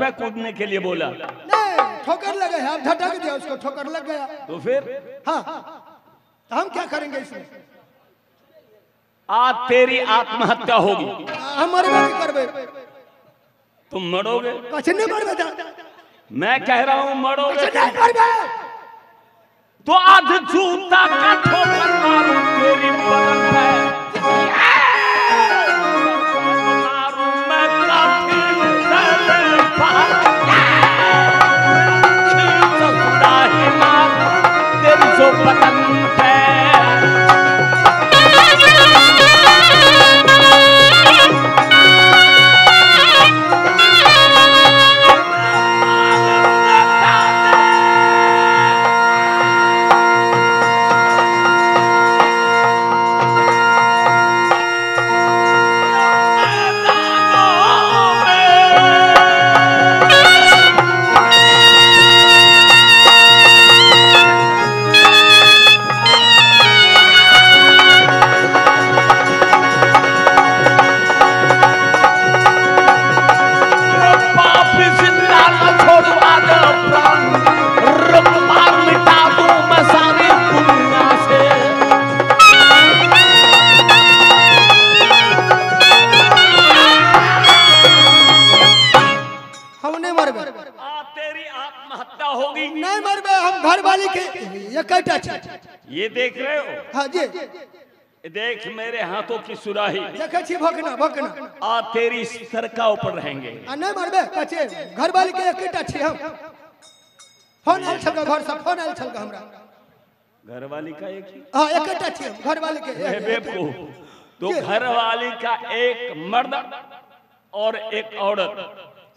पे कूदने के लिए बोला। नहीं, ठोकर लगे, आप झटक दिया उसको, ठोकर लग गया। तो फिर हाँ, तो हम क्या करेंगे इसमें? आज तेरी आत्महत्या होगी। हम मरबे करबे। तुम मरोगे? कुछ नहीं मरबे। मैं कह रहा हूँ मरोगे। नहीं मरबे। तो आज जूता का ठोकर मारूं तेरी बदन पे, मारूं मैं काठी तेरी जो बदन पे। ये देख रहे हो? हाँ जी। देख मेरे हाथों की सुराही, देखे छी भकना भकना। आ तेरी सर का ऊपर रहेंगे। आ नहीं मरबे कचे घर वाली के एकटा छी हम। फोन आयल छल घर से, फोन आयल छल हमरा। घर वाली का एक ही? हां एकटा छी हम घर वाली के। बेवकूफ, तो घर वाली का एक मर्द और एक औरत,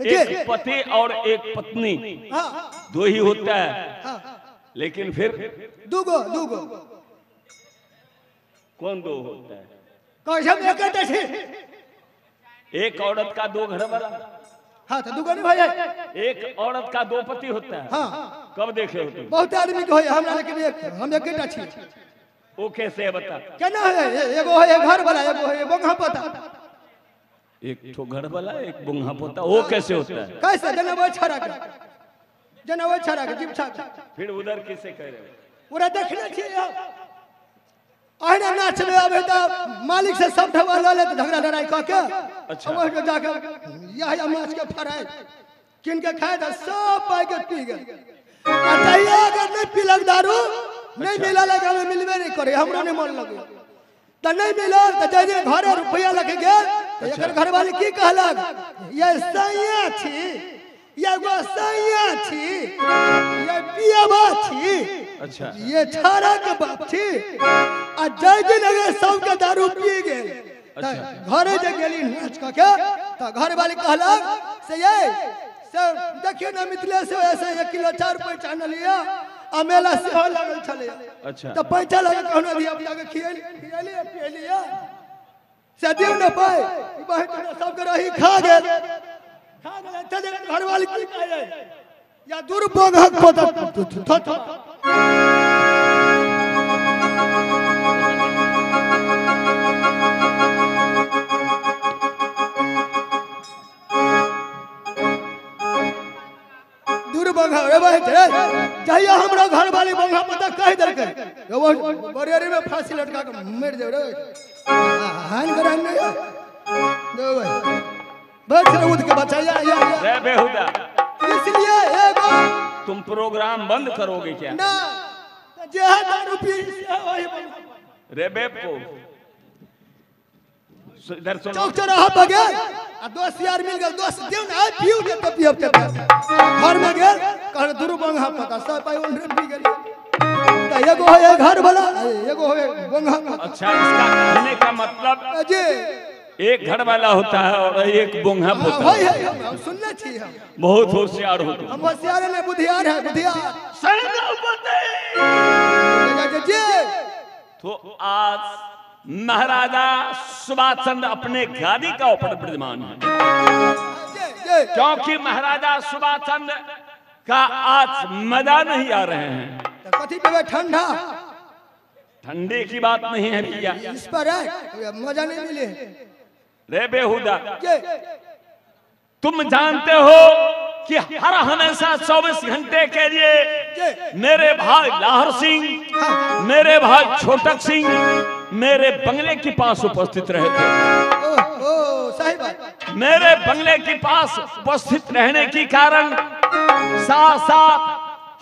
एक पति और एक पत्नी, दो ही होता है। लेकिन फिर दूगो दूगो कौन दो होता है? कसम एकटा छी। एक औरत का दो घर वाला। हाँ तो दूगो नहीं भाई। एक औरत का दो पति होता है। हाँ। कब देखे हो तुम? बहुत आदमी के होय, हमरा लेकिन एक हम एकटा छी। वो कैसे है बता? केना है? एगो है घर वाला, एगो है बंगा पोता। एक ठो घर वाला एक बंगा पोता, वो कैसे होता है? कैसे? जना वो छड़ा के, जना वो छड़ा के जीप छा। फिर उधर किसे कह रहे हो? पूरा देखने छी अहिना नाचबे आबे त मालिक से सब ढवा ल ले त झगड़ा लड़ाई क के। अच्छा। ओहि जो जाके यह माछ के फराई किन के खाए त सब पाई के पी गेल। आ तहिया अगर नहीं पीलक दारू नहीं मिलल, अगर मिलबे नहीं करे, हमरो नहीं मन लगे त नहीं मिलल त जाय जे घरे रुपया लके गेल त एकर घरवाली की कहलक, ये सैया छी, ये गो सैया छी, ये पियबा छी, अच्छा ये छाड़ा के बाप छी। आ जाय दिन अगर सब के दारू पी गेल त घरे जे गेली नाच क के त घरवाली कहलक से ये से देखियो ना मिथिले से ऐसे 1 किलो 4 पैसा आनलिया आ मेला सेहो लागल छलै। अच्छा। त पैसा लगे कहनो धिया पुता के खियली खियली पियलिया से दियौ न पाइ बहिन सब के रही खा गेल खा गेल। त घरवाली की कहै या दुर्बोधक पोता थो जहिया हमरा घर वाली बंगा पता कह देलकै बरियारी में फांसी लटका के मर जेबै रे। हान करान नहीं दो भाई बैठ रे उठ के बचाया या रे बेहुदा। इसलिए एगो तुम प्रोग्राम बंद करोगे क्या? ना जे है दारू पी से वही रे बेवकूफ इधर सुनो। चौक चौराहा पर गेल आ दोस्त यार मिल गेल, दोस्त देव ना पीउ दे त पियब त घर में गेल कहल दुरु बंगा पता सब पाई ओनरे पी गेल त एगो है घर वाला एगो है बंगा। अच्छा, इसका कहने का मतलब जी एक घर वाला होता है और एक बोंगा होता है। हम सुनने छी हम। बहुत होशियार हो तुम। हम होशियार नहीं बुधियार है, बुधियार। सेनापति जी। तो आज महाराजा सुभाष चंद्र अपने गादी का ऊपर विद्यमान है, क्योंकि महाराजा सुभाष चंद्र का आज मजा नहीं आ रहे हैं। कथी पे ठंडा ठंडे की बात नहीं है भैया, इस पर है मजा नहीं मिले रे बेहुदा। तुम जानते हो कि हर हमेशा 24 घंटे के लिए मेरे भाई लाहर सिंह, मेरे भाई छोटक सिंह मेरे बंगले के पास उपस्थित रहे थे। मेरे बंगले के पास उपस्थित रहने के कारण साथ साथ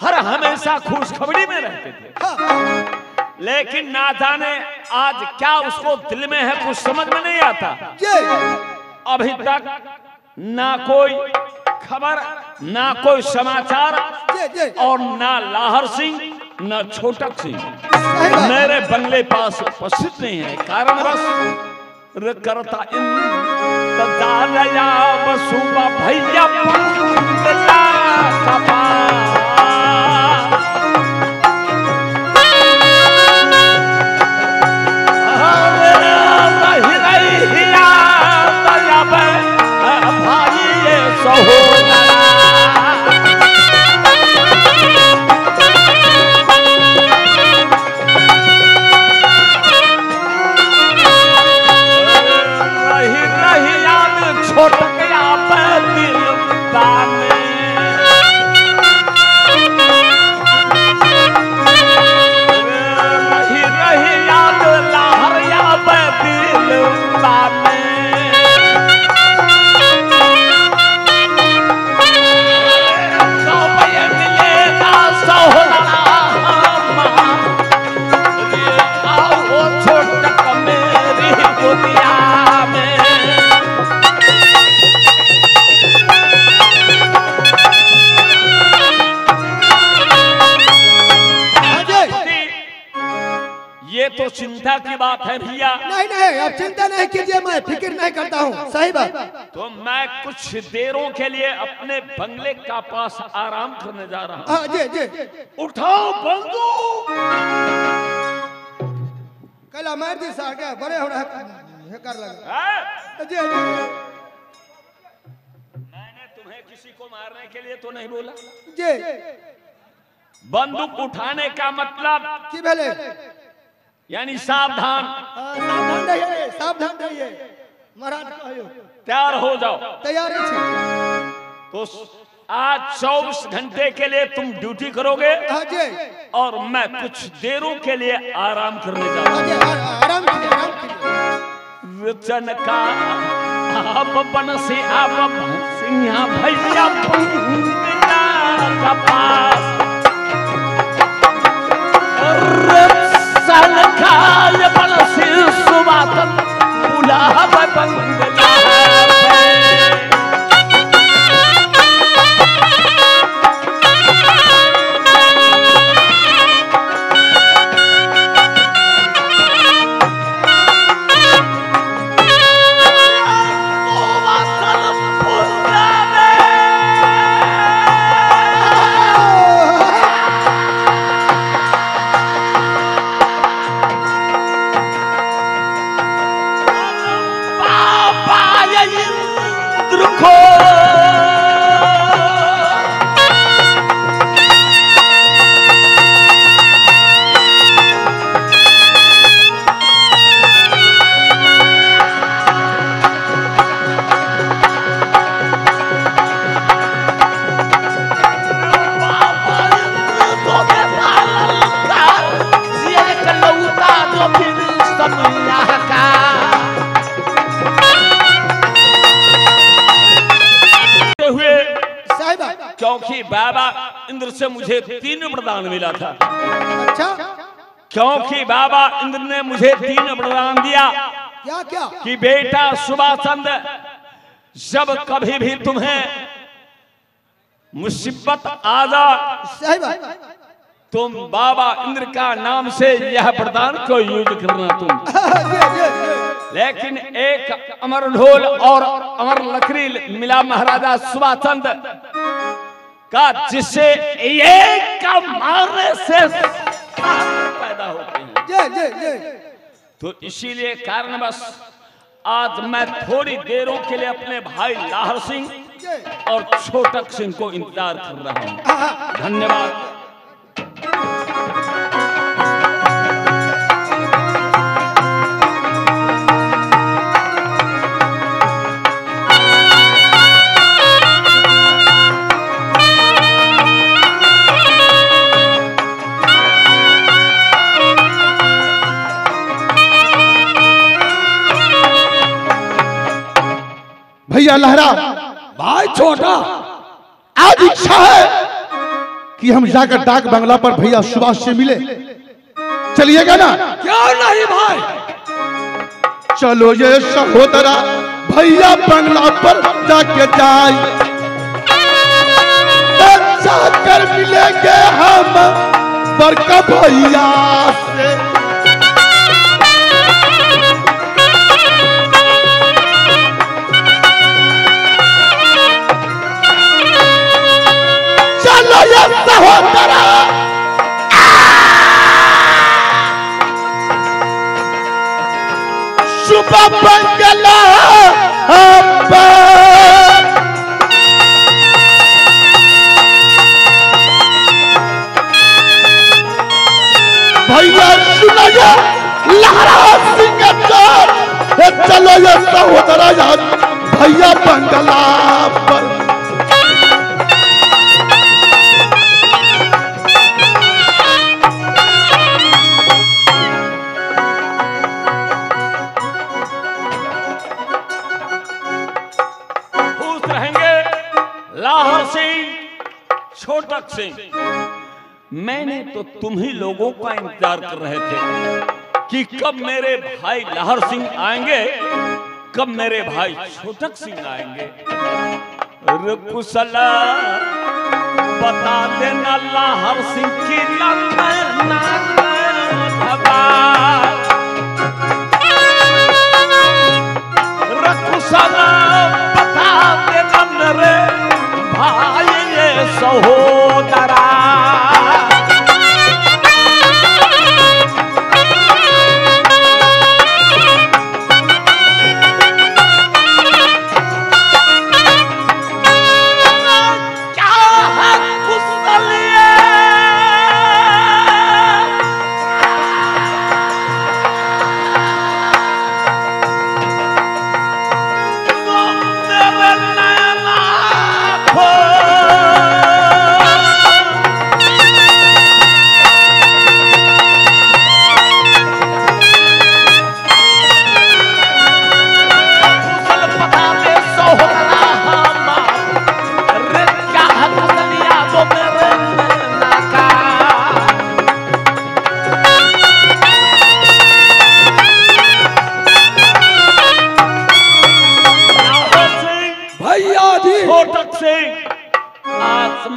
हर हमेशा खुशखबरी में रहते थे। लेकिन ना जाने आज क्या उसको दिल में है, कुछ समझ में नहीं आता। अभी तक ना कोई खबर, ना कोई समाचार, और ना लाहर सिंह ना छोटक सिंह मेरे बंगले पास उपस्थित नहीं है। कारण बस करता इंतजार बसुबा भैया बंगला का पास। ये तो चिंता की बात है भैया। नहीं नहीं, आप चिंता नहीं कीजिए, मैं फिक्र नहीं करता हूँ। सही बात। तो मैं कुछ देरों के लिए अपने बंगले का पास आराम करने जा रहा हूँ। जी जी। उठाओ बंदूक। कल मार दी सार के बड़े हो रहा है कर लगे। जी जी। मैंने तुम्हें किसी को मारने के लिए तो नहीं बोला। जी। बंदूक उठाने का मतलब की भले यानी सावधान, सावधान रहिए, सावधान रहिए महाराज कहियो, तैयार हो जाओ। तैयार है। तो आज 24 घंटे के लिए तुम ड्यूटी करोगे और मैं कुछ देरों के लिए आराम करने जा रहा हूं। आराम कीजिए, आराम कीजिए। वचन का आप बन से आप सिंह भैया का पास क्योंकि बाबा इंद्र से मुझे 3 वरदान मिला था। अच्छा। क्योंकि बाबा इंद्र ने मुझे 3 वरदान दिया। क्या क्या? कि बेटा सुभाष चंद्र, जब कभी भी तुम्हें मुसीबत आ जा, तुम बाबा इंद्र का नाम से यह वरदान को यूज करना तुम। लेकिन एक अमर ढोल और अमर लकड़ी मिला महाराजा सुभाष चंद्र का, जिससे एक का मारने से पैदा होते हैं। जय जय जय। तो इसीलिए कारणवश आज मैं थोड़ी देरों के लिए अपने भाई लाहर सिंह और छोटक सिंह को इंतजार कर रहा हूँ। धन्यवाद। लहरा भाई छोटा, आज इच्छा है कि हम जाकर डाक बंगला पर भैया सुभाष से मिले, चलिएगा ना? क्यों नहीं भाई। चलो ये सहोदरा भैया बंगला पर जाके जाए, जाकर मिलेंगे हम बड़का भैया से। चलो ये सहोदरा सुबह बंगला पर। भैया सुना ये लहरा सिंह चलो ये सहोदरा भैया बंगला पर। खुश रहेंगे लाहौर सिंह छोटक सिंह। मैंने तो तुम ही लोगों का इंतजार कर रहे थे कि कब मेरे भाई लाहौर सिंह आएंगे, कब मेरे भाई छोटक सिंह आएंगे। कुशला बता देना लाहौर सिंह की कुशला बता देना मेरे भाई ये सहोदरा।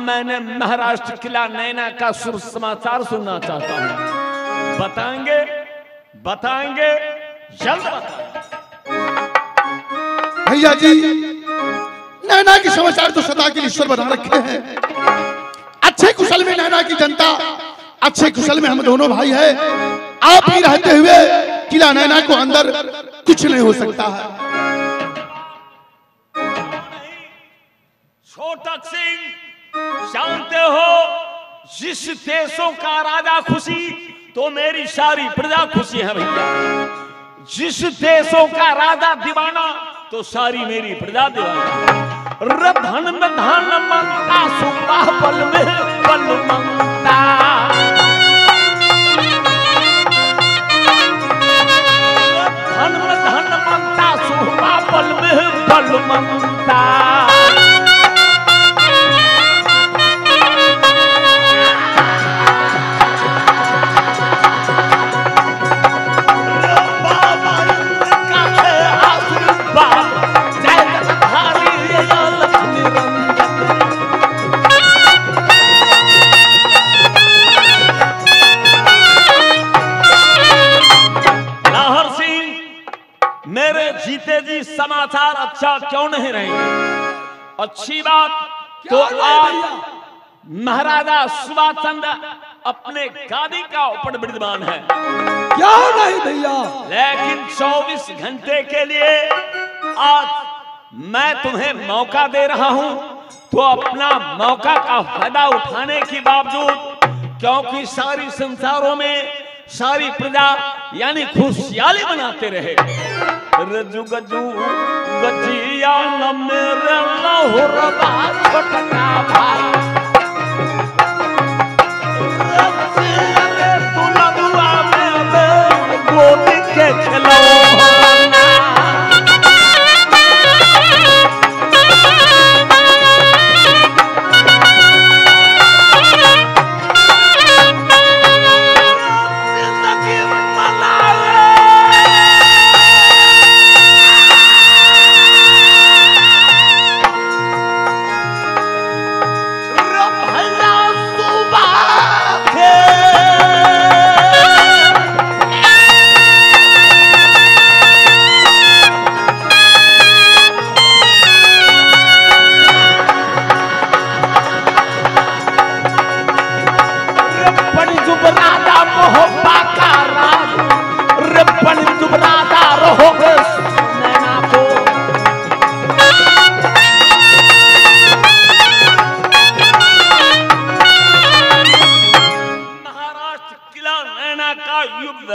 मैंने महाराष्ट्र किला नैना का शुभ समाचार सुनना चाहता हूं। बताएंगे, बताएंगे, जल्द बताएंगे। भैया जी नैना के समाचार तो सदा के लिए ईश्वर बना रखे हैं। अच्छे कुशल में नैना की जनता, अच्छे कुशल में हम दोनों भाई है। आप ही रहते हुए किला नैना को अंदर कुछ नहीं हो सकता है। छोटक सिंह जानते हो, जिस देशों का राजा खुशी तो मेरी सारी प्रजा खुशी है भैया। जिस देशों का राजा दीवाना तो सारी मेरी प्रजा दीवाना। धन में धन मंगता सुबह पल में पल मंगता। धन में धन मंगता सुबह पल में पल मंगता। समाचार अच्छा क्यों नहीं रहेंगे? अच्छी बात तो आज महाराजा सुभाष चंद्र अपने गादी का ऊपर विद्यमान है। क्या नहीं भैया, लेकिन 24 घंटे के लिए आज मैं तुम्हें मौका दे रहा हूं, तो अपना मौका का फायदा उठाने के बावजूद, क्योंकि सारी संसारों में सारी प्रजा यानी खुशहाली मनाते रहे। रजू गजू गजिया न मेरे लाहौर छोटका भाई, रजिया तू लगुआ मेरे गोद के खिलौना।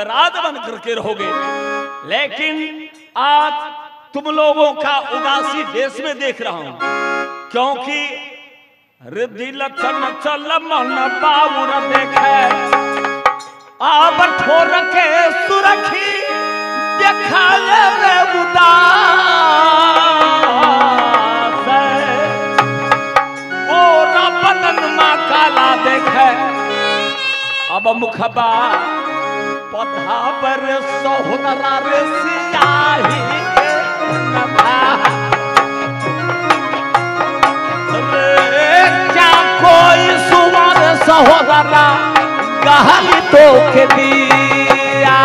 अंगराज बन करके रहोगे। लेकिन आज तुम लोगों का उदासी देश में देख रहा हूं, क्योंकि रिद्धि लक्षण चल मन बाबूर देखे आब ठोर के सुरखी देखा रे उदास, गोरा बदन मा काला देखे अब मुखबा पधा पर सहोदरा रे सियाही रे, क्या कोई सुवर सहोदरा गहली तो के दिया।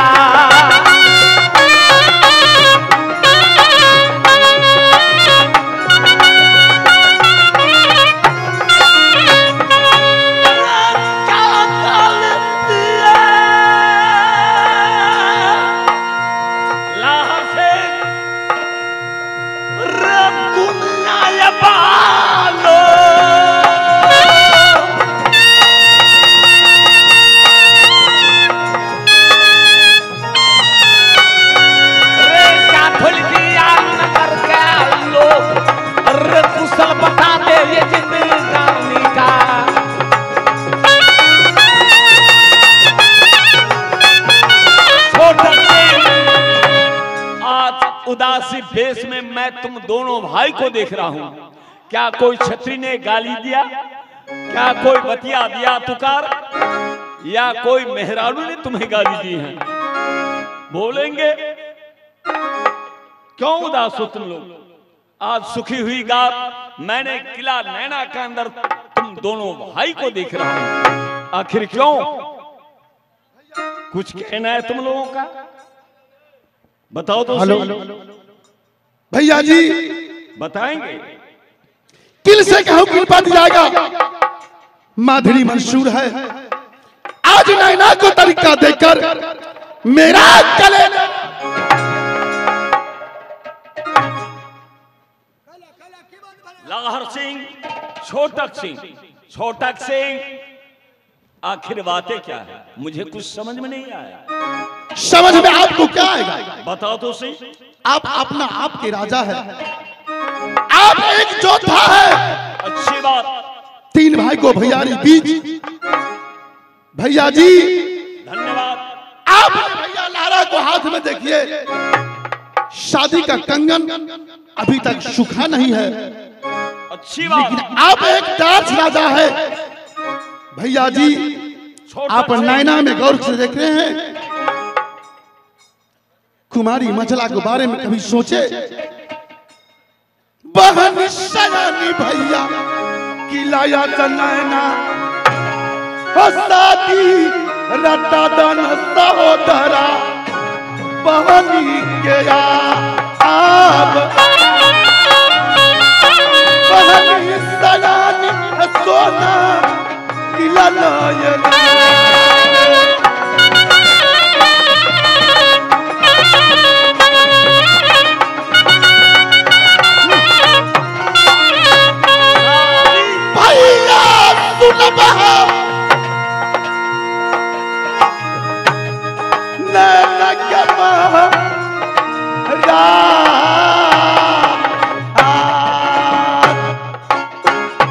उदासी भेष में मैं तुम दोनों भाई को देख रहा हूं। क्या कोई छत्री ने गाली दिया, क्या कोई बतिया दिया तुकार, या कोई मेहरारू ने तुम्हें गाली दी है? बोलेंगे क्यों उदास हो तुम लोग? आज सुखी हुई गात मैंने किला नैना के अंदर तुम दोनों भाई को देख रहा हूं, आखिर क्यों? कुछ कहना है तुम लोगों का? बताओ तो। हेलो भैया जी, बताएंगे। दिल से कहूं कृपा दिलाएगा माधुरी मंसूर है। आज नैना को तरीका देकर मेरा गले लाहर सिंह, छोटक सिंह, छोटक सिंह, आखिर बातें क्या है? मुझे कुछ समझ में नहीं आया। समझ में आपको क्या आएगा? बताओ तो सही। आप अपना आपके राजा है, आप एक जोधा है। अच्छी बात। तीन भाई को भैयारी बीच। भैया जी धन्यवाद। आप भैया लारा को हाथ में देखिए, शादी का कंगन अभी तक सूखा नहीं है। अच्छी बात। लेकिन आप एक दास राजा है। भैया जी आप नैना में गौर से देख रहे हैं, कुमारी मझला के बारे में कभी सोचे? बहन सयानी भैया किलाया नैना हो साथी रता दन सहोदरा बहनी के आप बहनी सयानी सोना किला नयना।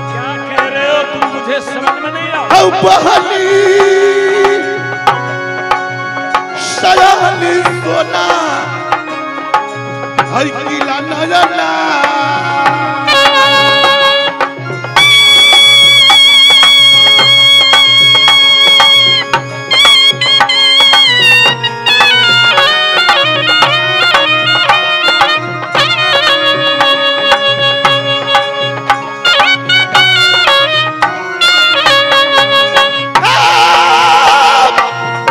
क्या कह रहे हो तुम? मुझे समझ में नहीं आ रहा। सयानी सोना हर किला नयना।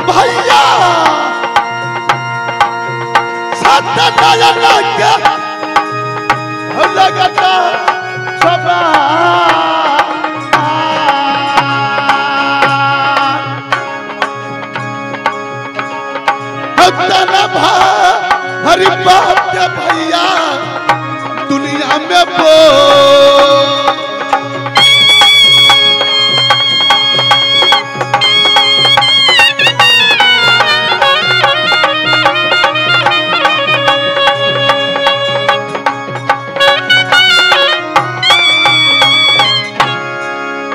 भैया लगता